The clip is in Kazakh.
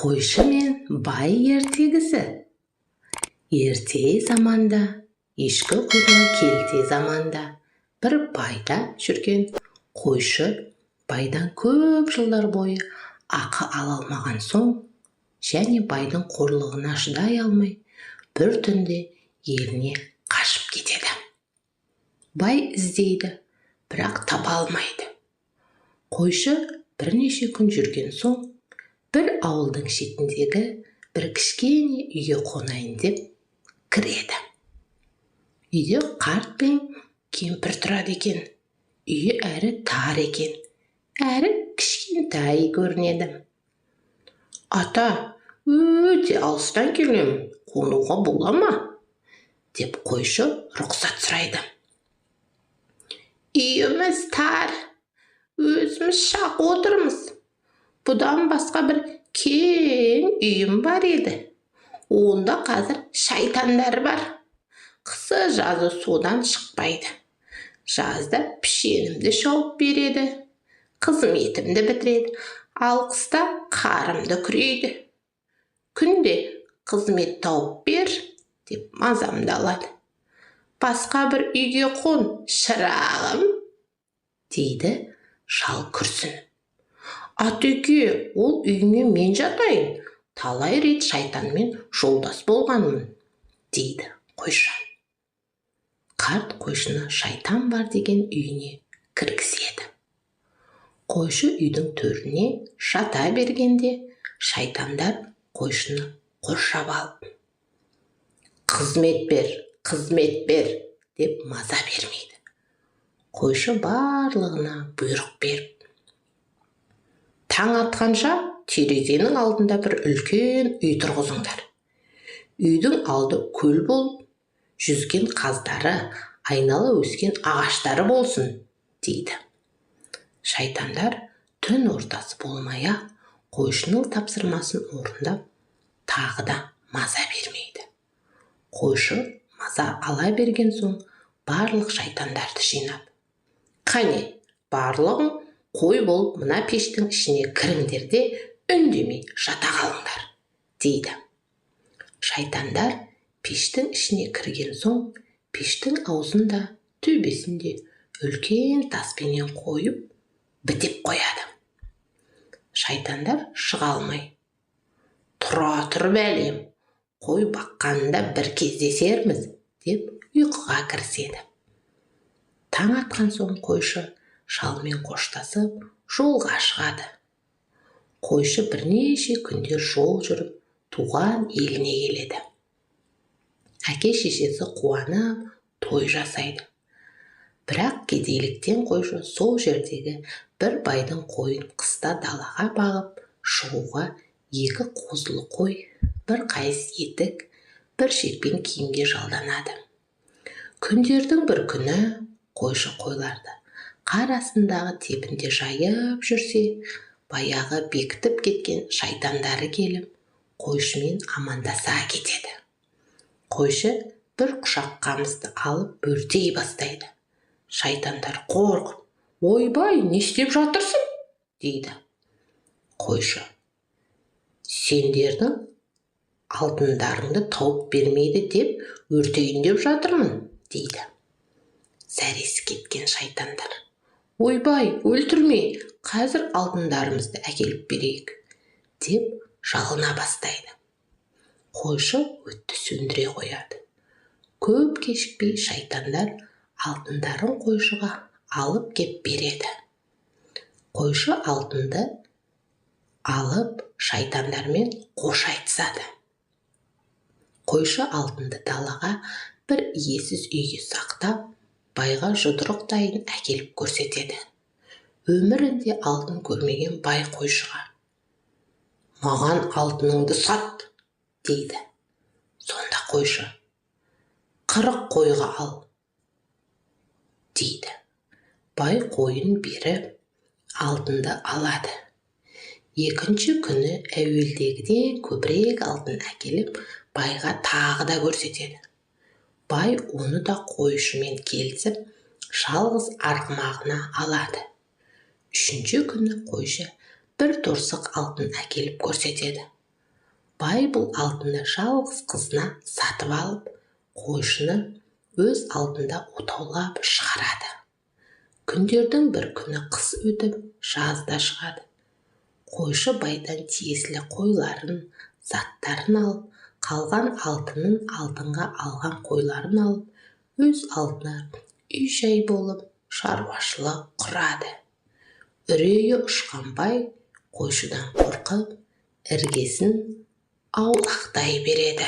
Қойшы мен бай ертегісі. Ерте заманда, ешкі құйрығы келте заманда, бір байда жүрген қойшы байдан көп жылдар бойы ақы ала алмаған соң және байдың қорлығына шыдай алмай, бір түнде еліне қашып кетеді. Бай іздейді, бірақ таба алмайды. Қойшы бірнеше күн жүрген соң, бір ауылдың шетіндегі бір кішкене үйге қонайын деп кіреді. Үйде қарт пен кемпір тұрады екен. Үйі әрі тар екен, әрі кішкентай көрінеді. «Ата, өте алыстан келемін, қонуға бола ма?» – деп қойшы рұқсат сұрайды. «Үйіміз тар, өзіміз шақ отырмыз. Бұдан басқа бір кең үйім бар еді, онда қазір шайтандар бар. Қысы жазы содан шықпайды. Жазда пішенімді шауып береді, қызметімді бітіреді, ал қыста қарымды күрейді. Күнде қызмет тауып бер деп мазамды алады. Басқа бір үйге қон, шырағым», – дейді шал күрсініп. «Атеке, ол үйіңе мен жатайын. Талай рет шайтанмен жолдас болғанмын», – дейді қойшы. Қарт қойшыны шайтан бар деген үйіне кіргізеді. Қойшы үйдің төріне жата бергенде, шайтандар қойшыны қоршап алып, «Қызмет бер, қызмет бер», – деп маза бермейді. Қойшы барлығына бұйрық беріп: «Таң атқанша терезенің алдында бір үлкен үй тұрғызыңдар. Үйдің алды көл болып, жүзген қаздары, айнала өскен ағаштары болсын», – дейді. Шайтандар түн ортасы болмай ақ қойшының тапсырмасын орындап, тағы да маза бермейді. Қойшы маза ала берген соң, барлық шайтандарды жинап: «Қане, барлығың қой болып мына пештің ішіне кіріңдер де, үндемей жата қалыңдар», – дейді. Шайтандар пештің ішіне кірген соң, пештің аузын да, төбесін де үлкен таспенен қойып бітеп қояды. Шайтандар шыға алмай: «Тұра тұр, бәлем, қой баққанында бір кездесерміз», – деп ұйқыға кіріседі. Таң атқан соң қойшы шалмен қоштасып, жолға шығады. Қойшы бірнеше күндер жол жүріп, туған еліне келеді. Әке шешесі қуанып, той жасайды. Бірақ кедейліктен қойшы сол жердегі бір байдың қойын қыста далаға бағып шығуға екі қозылы қой, бір қайыс етік, бір шекпен киімге жалданады. Күндердің бір күні қойшы қойларды қар астындағы тебінде жайып жүрсе, баяғы бекітіп кеткен шайтандары келіп, қойшымен амандаса кетеді. Қойшы бір құшақ қамысты алып өртей бастайды. Шайтандар қорқып: «Ойбай, не істеп жатырсың?» – дейді. Қойшы: «Сендердің алтындарыңды тауып бермейді деп өртейін деп жатырмын», – дейді. Зәресі кеткен шайтандар: «Ойбай, өлтірме, қазір алтындарымызды әкеліп берейік», – деп жалына бастайды. Қойшы отты сөндіре қояды. Көп кешікпей шайтандар алтындарын қойшыға алып кеп береді. Қойшы алтынды алып, шайтандармен қош айтысады. Қойшы алтынды далаға, бір иесіз үйге сақтап, байға жұдырықтайын әкеліп көрсетеді. Өмірінде алтын көрмеген бай қойшыға: «Маған алтыныңды сат», – дейді. Сонда қойшы: «40 қойға ал», – дейді. Бай қойын беріп, алтынды алады. Екінші күні әуелдегіден көбірек алтын әкеліп, байға тағы да көрсетеді. Бай оны да қойшымен келісіп, жалғыз арғымағына алады. Үшінші күні қойшы бір торсық алтын әкеліп көрсетеді. Бай бұл алтынды жалғыз қызына сатып алып, қойшыны өз алдында отаулап шығарады. Күндердің бір күні қыс өтіп, жаз да шығады. Қойшы байдан тиесілі қойларын, заттарын алып, қалған алтынын, алтынға алған қойларын алып, өз алдына үй-жай болып, шаруашылық құрады. Үрейі ұшқан бай қойшыдан қорқып, іргесін аулақтай береді.